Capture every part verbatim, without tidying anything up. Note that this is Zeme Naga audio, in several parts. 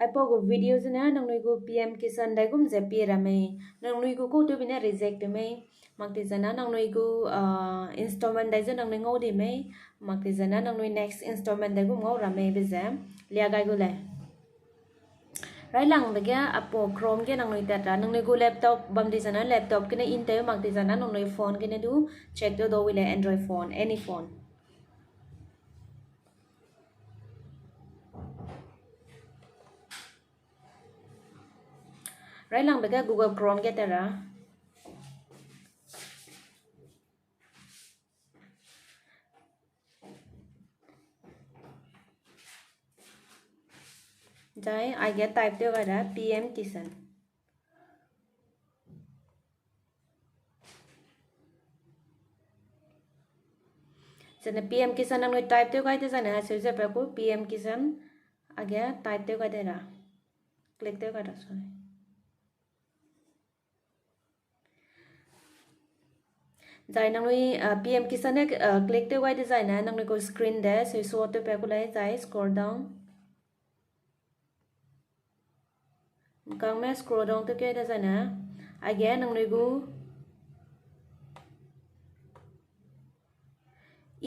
Aipau gu video zene nangnui gu P M Kisan dai gum ze pie ra mei. Nangnui gu kau tew bine reject tew mei. Mak di zena nangnui gu, ah, installment dai ze nangnui ngau di mei. Mak di zena nangnui next installment dai gum ngau ra mei be ze. Lia gai gu lei. Railangbe ge aipau Chrome ge nangnui tat ra. Nangnui gu laptop bam di zena laptop gene in tew mak di zena nangnui phone gene du check tew dau wi lei Android phone, any phone. Railangbe ge Google Chrome ge tat ra. Zai, aige type tew gai ra P M Kisan. Zene P M Kisan nangnui type tew gai de zene, aseu ze pe ku P M Kisan, aige type tew gai de ra. Click tew gai ra, sorry. Zai nangnui, ah, P M Kisan ne, ah, click tew gai de zaine, nangnui gu screen de, sui sua tew pe ku lei, zai scroll down. Kangme scroll down tew ke de zaine, aige nangnui gu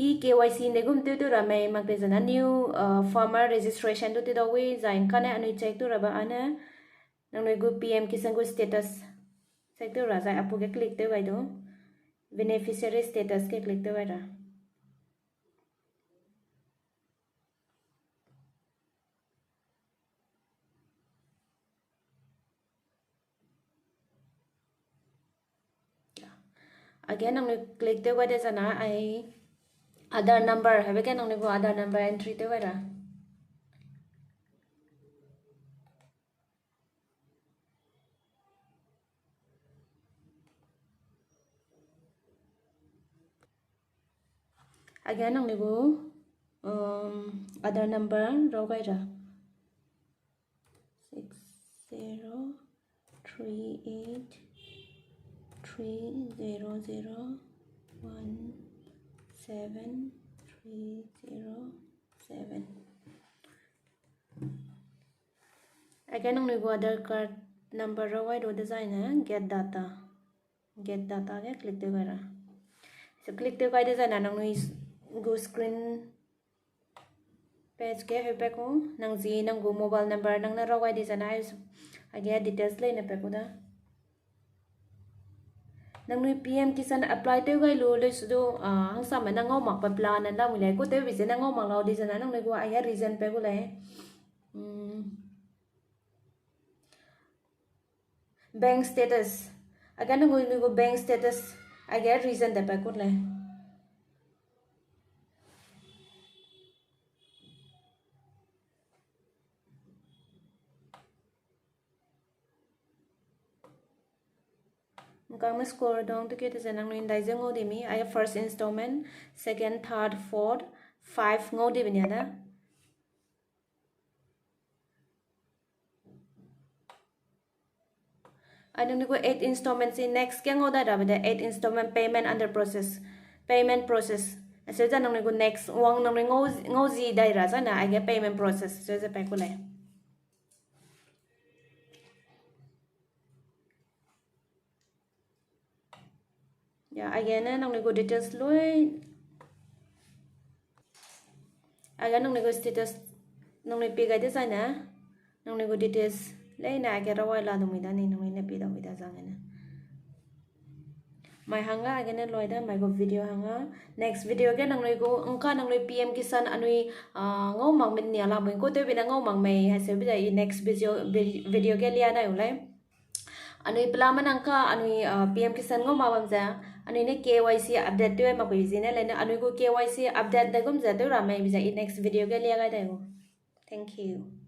e-K Y C ne gum tew tew ra mei mak de zena new, uh, farmer registration du tew dau wi, zai kane anui check tew ra ba ane, nangnui gu P M Kisan gu status check tew ra zai apu ge click tew gai du, beneficiary status ge click tew gai ra. Again, nangnui click tew gai de zena ai Aadhaar number, hebe ge nangnui gu Aadhaar number entry tew gai ra. Again, nangnui gu, um, Aadhaar number rau gai ra. Six zero three eight three zero zero one seven three zero seven. Again, nangnui gu Aadhaar card number rau gai ru de zaine get data. Get data ge click tew gai ra. So click tew gai de zaine nangnui s-, gu screen page ge heu pe ku, nang zi nang gu mobile number nang ne rau gai di zaine ai s-, aige details leine pe ku da. Nangnui P M Kisan apply tew gai lu leu su du, ah, hangsame nang ngau mak pe plan ne lamui lei, ku tew bi ze nang ngau mak lau di zaine nangnui gu aige reason pe ku lei. Bank status. Aige nangnui gu bank status aige reason de pe ku lei. Kangme scroll down tew ke te ze nangnui ndai ze ngau di mi, aige first installment, second, third, fourth, five ngau di benia da. Ai nangnui gu eight installment si next ge ngau dai rabe de eight installment payment under process, payment process. Aseu ze nangnui gu next wang nangnui ngau, ngau zi dai ra zaine aige payment process aseu ze pe ku lei. Ya, aige ne nangnui gu details lui. Aige nangnui gu status nangnui pi gai de zaine, nangnui gu details leine aige rawai la dumui da ni nangnui ne pi da mui da zang gene. Mai hangge aige ne lui da mai gu video hangge. Next video ge nangnui gu, ngka nangnui P M Kisan anui, ah, ngau mak min nia la mui ku tew bi ne ngau mak mei, aseu bi da i next video, vi-, video ge lia dai u lei. Anui pelame nang ka anui, ah, P M Kisan ngau mak bam ze, anui ne K Y C update tew ai mak pui zine lei ne anui gu K Y C update de gum ze tew ra mei bi ze i next video ge lia gai dai u. Thank you.